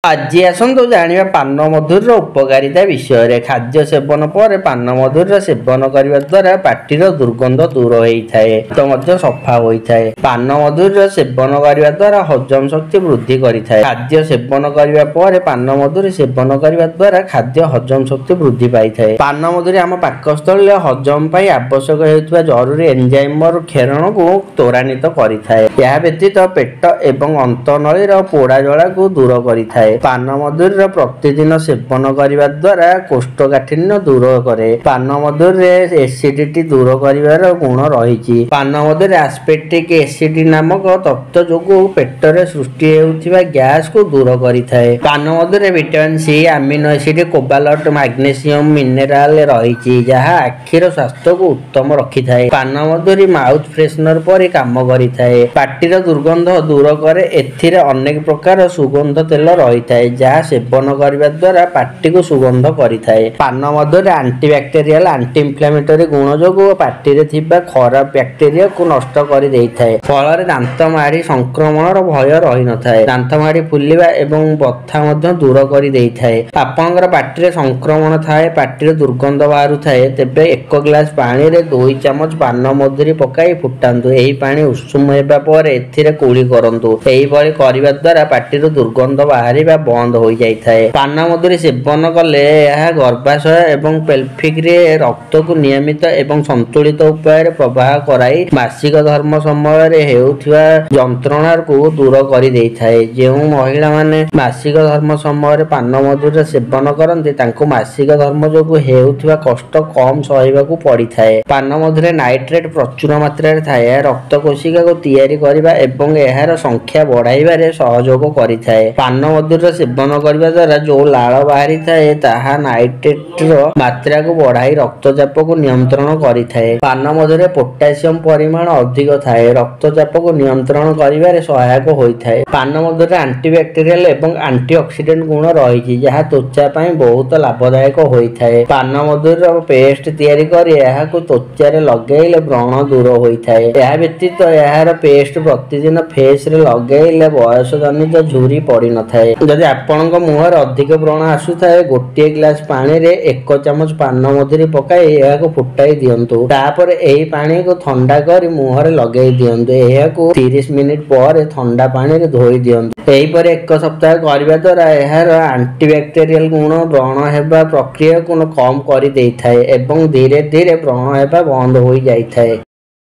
ଆଜି ଆସନ୍ତୁ ଜାଣିବା ପାନମଧୁରୀର ଉପକାରିତା ବିଷୟରେ। ଖାଦ୍ୟ ସେବନ ପରେ ପାନମଧୁରୀର ସେବନ କରିବା ଦ୍ୱାରା ପାଟିର ଦୁର୍ଗନ୍ଧ ଦୂର ହୋଇଥାଏ, ଦାନ୍ତ ମଧ୍ୟ ସଫା ହୋଇଥାଏ। ପାନମଧୁରୀର ସେବନ କରିବା ଦ୍ୱାରା ହଜମ ଶକ୍ତି ବୃଦ୍ଧି କରିଥାଏ। ଖାଦ୍ୟ ସେବନ କରିବା ପରେ ପାନମଧୁରୀ ସେବନ କରିବା ଦ୍ୱାରା ଖାଦ୍ୟ ହଜମ ଶକ୍ତି ବୃଦ୍ଧି ପାଇଥାଏ। ପାନମଧୁରୀ ଆମ ପାକସ୍ଥଳୀରେ ହଜମ ପାଇଁ ଆବଶ୍ୟକ ହେଉଥିବା ଜରୁରୀ ଏନଜାଇମର କ୍ଷରଣକୁ ତ୍ୱରାନ୍ୱିତ କରିଥାଏ। ଏହା ବ୍ୟତୀତ ପେଟ ଏବଂ ଅନ୍ତନଳୀର ପୋଡ଼ାଜଳାକୁ ଦୂର କରିଥାଏ। ପାନମଧୁରୀର ପ୍ରତିଦିନ ସେବନ କରିବା ଦ୍ୱାରା କୋଷ୍ଠକାଠିନ୍ୟ ଦୂର କରେ। ପାନମଧୁରୀରେ ଏସିଡିଟି ଦୂର କରିବାର ଗୁଣ ରହିଛି। ପାନମଧୁରୀରେ ଆସ୍ପେକ୍ଟିକ ଏସିଡ ନାମକ ତତ୍ତ୍ୱ ଯୋଗୁଁ ପେଟରେ ସୃଷ୍ଟି ହେଉଥିବା ଗ୍ୟାସକୁ ଦୂର କରିଥାଏ। ପାନମଧୁରୀରେ vitamin C, amino acid, cobalt, magnesium, mineral ରହିଛି, ଯାହା ଆଖିର ସ୍ୱାସ୍ଥ୍ୟକୁ ଉତ୍ତମ ରଖିଥାଏ। ପାନମଧୁରୀ ମାଉଥ ଫ୍ରେଶନର ପରି କାମ କରିଥାଏ, ପାଟିର ଦୁର୍ଗନ୍ଧ ଦୂର କରେ। ଏଥିରେ ଅନେକ ପ୍ରକାର ସୁଗନ୍ଧ ତେଲ ରହିଥାଏ, ଯାହା ସେବନ କରିବା ଦ୍ୱାରା ପାଟିକୁ ସୁଗନ୍ଧ କରିଥାଏ। ପାନମଧୁରୀରେ ଆଣ୍ଟିବ୍ୟାକ୍ଟେରିଆଲ, ଆଣ୍ଟି ଇନଫ୍ଲାମେଟୋରୀ ଗୁଣ ଯୋଗୁଁ ପାଟିରେ ଥିବା ଖରାପ ବ୍ୟାକ୍ଟେରିଆକୁ ନଷ୍ଟ କରିଦେଇଥାଏ। ଫଳରେ ଦାନ୍ତ ମାଢ଼ି ସଂକ୍ରମଣର ଭୟ ରହିନଥାଏ। ଦାନ୍ତ ମାଢ଼ି ଫୁଲିବା ଏବଂ ବଥା ମଧ୍ୟ ଦୂର କରିଦେଇଥାଏ। ଆପଣଙ୍କର ପାଟିରେ ସଂକ୍ରମଣ ଥାଏ, ପାଟିରେ ଦୁର୍ଗନ୍ଧ ବାହାରୁଥାଏ, ତେବେ 1 ଗ୍ଲାସ ପାଣିରେ 2 ଚାମଚ ପାନମଧୁରୀ ପକାଇ ଫୁଟାନ୍ତୁ। ଏହି ପାଣି ଉଷୁମ ହେବା ପରେ ଏଥିରେ କୁଳି କରନ୍ତୁ। ଏହିଭଳି କରିବା ଦ୍ୱାରା ପାଟିରୁ ଦୁର୍ଗନ୍ଧ ବାହାରିବା ବନ୍ଦ ହୋଇଯାଇଥାଏ। ପାନମଧୁରୀ ସେବନ କଲେ ଏହା ଗର୍ଭାଶୟ ଏବଂ ପେଲଭିକରେ ରକ୍ତକୁ ନିୟମିତ ଏବଂ ସନ୍ତୁଳିତ ଉପାୟରେ ପ୍ରବାହ କରାଇ ମାସିକ ଧର୍ମ ସମୟରେ ହେଉଥିବା ଯନ୍ତ୍ରଣାକୁ ଦୂର କରିଦେଇଥାଏ। ଯେଉଁ ମହିଳାମାନେ ମାସିକ ଧର୍ମ ସମୟରେ ପାନମଧୁରୀର ସେବନ କରନ୍ତି, ତାଙ୍କୁ ମାସିକ ଧର୍ମ ଯୋଗୁଁ ହେଉଥିବା କଷ୍ଟ କମ୍ ସହିବାକୁ ପଡ଼ିଥାଏ। ପାନମଧୁରୀରେ ନାଇଟ୍ରେଟ ପ୍ରଚୁର ମାତ୍ରାରେ ଥାଏ। ଏହା ରକ୍ତ କୋଷିକାକୁ ତିଆରି କରିବା ଏବଂ ଏହାର ସଂଖ୍ୟା ବଢ଼ାଇବାରେ ସହଯୋଗ କରିଥାଏ। ପାନମଧୁରୀର ସେବନ କରିବା ଦ୍ୱାରା ଯେଉଁ ଲାଳ ବାହାରିଥାଏ, ତାହା ନାଇଟ୍ରେଟର ମାତ୍ରାକୁ ବଢ଼ାଇ ରକ୍ତଚାପକୁ ନିୟନ୍ତ୍ରଣ କରିଥାଏ। ପାନମଧୁରୀରେ ପୋଟାସିୟମ ପରିମାଣ ଅଧିକ ଥାଏ, ରକ୍ତଚାପକୁ ନିୟନ୍ତ୍ରଣ କରିବାରେ ସହାୟକ ହୋଇଥାଏ। ପାନମଧୁରୀରେ ଆଣ୍ଟିବ୍ୟାକ୍ଟେରିଆଲ ଏବଂ ଆଣ୍ଟିଅକ୍ସିଡେଣ୍ଟ ଗୁଣ ରହିଛି, ଯାହା ତ୍ୱଚା ପାଇଁ ବହୁତ ଲାଭଦାୟକ ହୋଇଥାଏ। ପାନମଧୁରୀର ପେଷ୍ଟ ତିଆରି କରି ଏହାକୁ ତ୍ୱଚାରେ ଲଗାଇଲେ ବ୍ରଣ ଦୂର ହୋଇଥାଏ। ଏହା ବ୍ୟତୀତ ଏହାର ପେଷ୍ଟ ପ୍ରତିଦିନ ଫେସରେ ଲଗାଇଲେ ବୟସଜନିତ ଝୁରି ପଡ଼ିନଥାଏ। ଯଦି ଆପଣଙ୍କ ମୁହଁରେ ଅଧିକ ବ୍ରଣ ଆସୁଥାଏ, 1 ଗ୍ଲାସ ପାଣିରେ 1 ଚାମଚ ପାନମଧୁରୀ ପକାଇ ଏହାକୁ ଫୁଟାଇ ଦିଅନ୍ତୁ। ତାପରେ ଏହି ପାଣିକୁ ଥଣ୍ଡା କରି ମୁହଁରେ ଲଗାଇ ଦିଅନ୍ତୁ। ଏହାକୁ 30 ମିନିଟ ପରେ ଥଣ୍ଡା ପାଣିରେ ଧୋଇ ଦିଅନ୍ତୁ। ଏହିପରି 1 ସପ୍ତାହ କରିବା ଦ୍ୱାରା ଏହାର ଆଣ୍ଟିବ୍ୟାକ୍ଟେରିଆଲ ଗୁଣ ବ୍ରଣ ହେବା ପ୍ରକ୍ରିୟାକୁ କମ୍ କରିଦେଇଥାଏ ଏବଂ ଧୀରେ ଧୀରେ ବ୍ରଣ ହେବା ବନ୍ଦ ହୋଇଯାଇଥାଏ।